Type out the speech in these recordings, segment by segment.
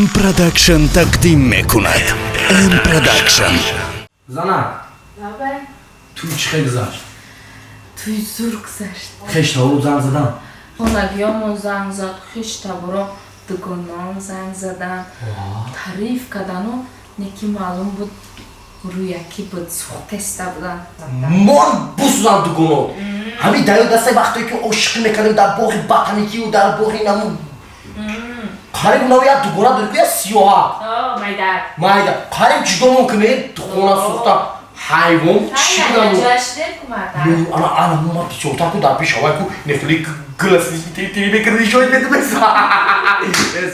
М Продакшн тақдим мекунад. М Продакшн. Занак, Лабай. Туй чӣ хел гузашт? Туй зур гузашт. Хештаворо занг задан? Хонагиёмон занг зад, хештаворо, дугоном занг задан. Таъриф кардану неки маълум буд, рӯякӣ буд, сӯхтеста будан. Мон бусузан дугонот. Ҳамин даё дастаи вақтое ки ошиқӣ мекардем дар боғи ботаникию дар боғи наму. Қариб нав як дугона дорӣ ку, як сиёҳа. Майда. Майда. Қариб ҷудомон кунед, хона сӯхта. Ҳайвон чӣ будам? Ана ана ма бисёртар ку дар пеш авай ку нефли гласи тв мекарди шоид медумеса.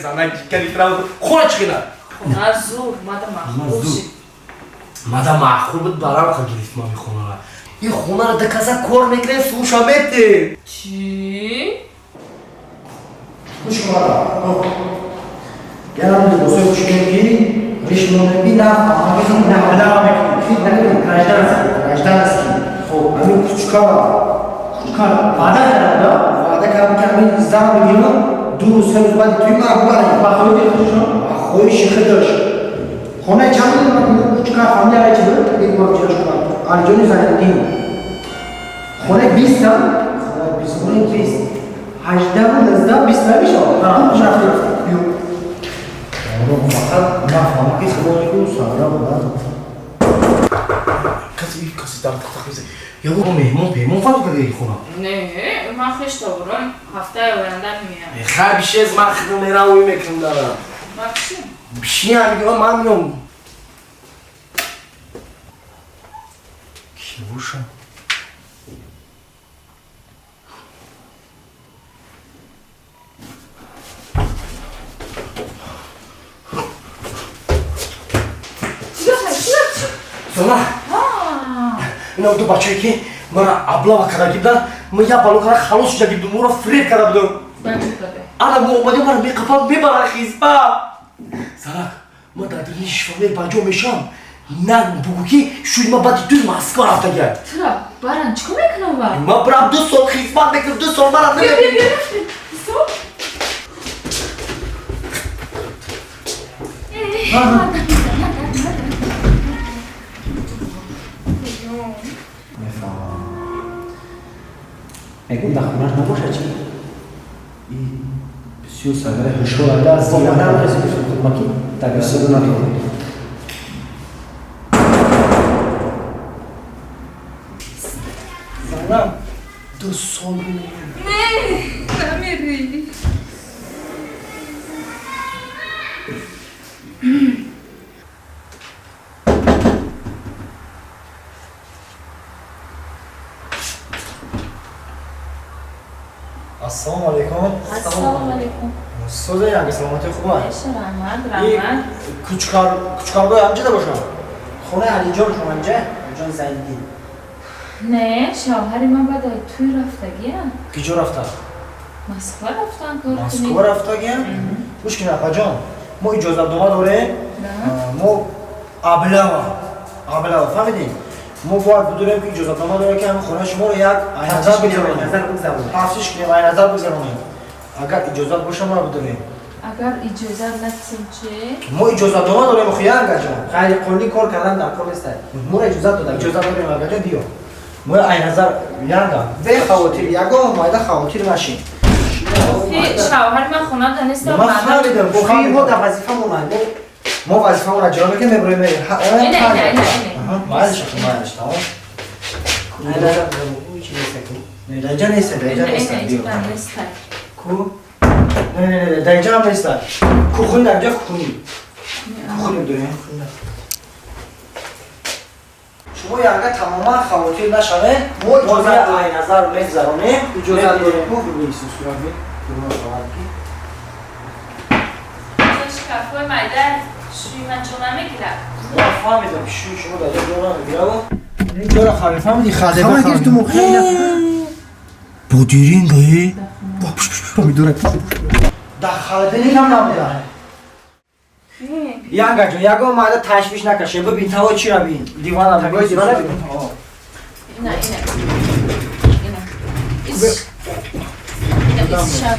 Зана кикари трав. Хона чӣ хела? Хона зур, мада маъқул шид. Мада маъқул буд, барам ха гирифт ман хонара. Ин хонара доказа кор мекунем, слуша мете. Чӣ? Гӯш кун, янам либосои пӯшидем ки риш монеби на на гражданский, гражданский. Хоб, ҳамин кучка кучка ваъда кардам, ваъда кардам ки ҳамин зан бигирам, 2 рӯз 3 рӯз баъди туи ман бубарем. Ба хоҳиши худашон, ба хоҳиши худаш. Хонаи чанд кучка фамилия чи буд? Бигӯям чирош кунам. Алиҷони Зайниддин. Хонаи 20-ам, хонаи 20, хонаи 20. 18, 19, 20 намешавад. Рафти, рафти. Биё. Фақат нафаҳмам ки худо ку сагра буда. Каси каси дар тахта меза. Я меҳмон пеймон фарқ карда хона. Не, ман хештаворам ҳафтаи оянда меоям. Хай, бишез, ман хидм мерам, ӯй мекунам дарам. Ман чӣ? Бишин, мегӯям, ман меом. Ки бошам? Зона. Ина ду бачае ки мара облава карда гибдан, ман як бало карда халос шуда гибдум, моро фиреб карда будам. Ана мо омадем, мара меқапам, мебарам хизба. Занак, ман дар дили шифонер ба ҷо мешавам. На бугӯ ки шӯи ман баъди туи Москва рафтагиам. Тура баран чӣ кор мекунам ва? Ман бирам 2 сол хизмат мекунам, 2 сол мара намебинӣ. Мефаҳмам. Мегӯм, дар хонаш набошад чӣ? И бисёр сагари ҳушёр ада, маки бисёр надорад. Занам, 2 сол. Не, намери. Ассалому алайкум. Ассалому алайкум. Соза янги, саломатӣ хуба? Раҳмат, раҳмат. Кучкар, кучкарбой ҳамҷада бошам. Хонаи Алиҷон шумо ҳамҷа? Алиҷон Зайниддин. Не, шавҳари ман баъд ай туй рафтагиям. Киҷо рафта? Москва рафтан кор кунӣ. Москва рафтагиям? Гӯш кин, апаҷон. Мо иҷозатнома дорем. Мо облава. Облава, фаҳмидӣ? Мо бояд бидонем ки иҷозатнома дорем ки ҳамин хонаи шуморо як айназар бигзаронем. Тафтиш кунем, айназар бигзаронем. Агар иҷозат боша, моро бидонем. Агар иҷозат надисем чӣ? Мо иҷозатнома дорем, охи, ангаҷон. Ғайриқонунӣ кор кардан дар кор нест. Моро иҷозат дода. Иҷозат дорем, агаҷон, биё. Мо айназар янга. Бехавотир, ягон майда хавотир нашин. Шавҳари ман хонада нест. Ман фаҳмидам, охи, мо дар вазифамон, мо вазифамонро иҷро мекунем, мебурем. Ина, ина, ина. Майлиш, майлиш, тамом. Даҷа нест, даҷа нест. Ку? Не, не, не, даҷа ҳам нест. Кухни даҷа, кухни. Кухни дорем. Шумо янга тамоман хавотир нашавед. Мо иҷозат айназар мегзаронем. Иҷозат дорем. Ку бинависем сурат би. Шкафҳои майда шӯи ман ҷо намегирад. Ман фаҳмидам, шӯи шумо дар ҷо намегирад. Ҷора хави фаҳмидӣ, хави гирифтум. Бодиринга э? Помидора. Дар холодильник ҳам набуда. Янгаҷон, ягон майда ташвиш накаше. Бибин, таво чира бин. Дивана, бигӯй, дивана бибин. Ина, ина. Ина. Ис. Ина, ис шаб.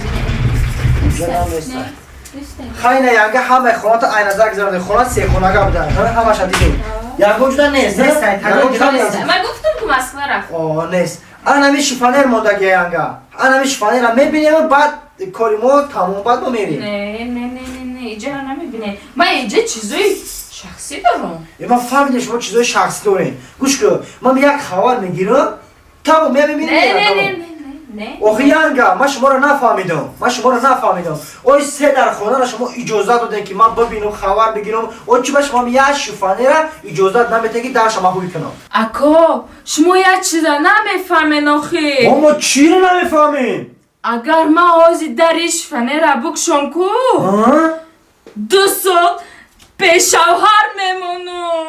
Хайна янга ҳамаи хоната айназар гузаронде. Хона сехонага буда. Ҳамаша дидем. Ягон ҷуда нест. Нест, Ягон ҷуда нест. Ман гуфтам ки Москва рафт. О, нест. Анами шифонер мондаги янга. Анами шифонера мебинем, баъд кори мо тамом, баъд мо мерем. Не, не, не, не, не, иҷаро намебинем. Ман иҷа чизои шахсӣ дорам. Э, ман фаҳмидем, шумо чизои шахсӣ дорем. Гӯш кун, ман як хабар мегирам, тамом, мебинем. Не, не, не, не, не. Охи янга, ман шуморо нафаҳмидам. Ман шуморо нафаҳмидам. Ой, се дар хонаро шумо иҷозат додем, ки ман бибинам, хабар бигирам. Ой, чӣ ба шумо як шифонера иҷозат наметем, ки дарша ман ҳуй кунам? Ако, шумо як чиза намефаҳмен охи. Мо чиро намефаҳмем? Агар ман ҳозир дари шифонера букшом ку, 2 сол бешавҳар мемонам.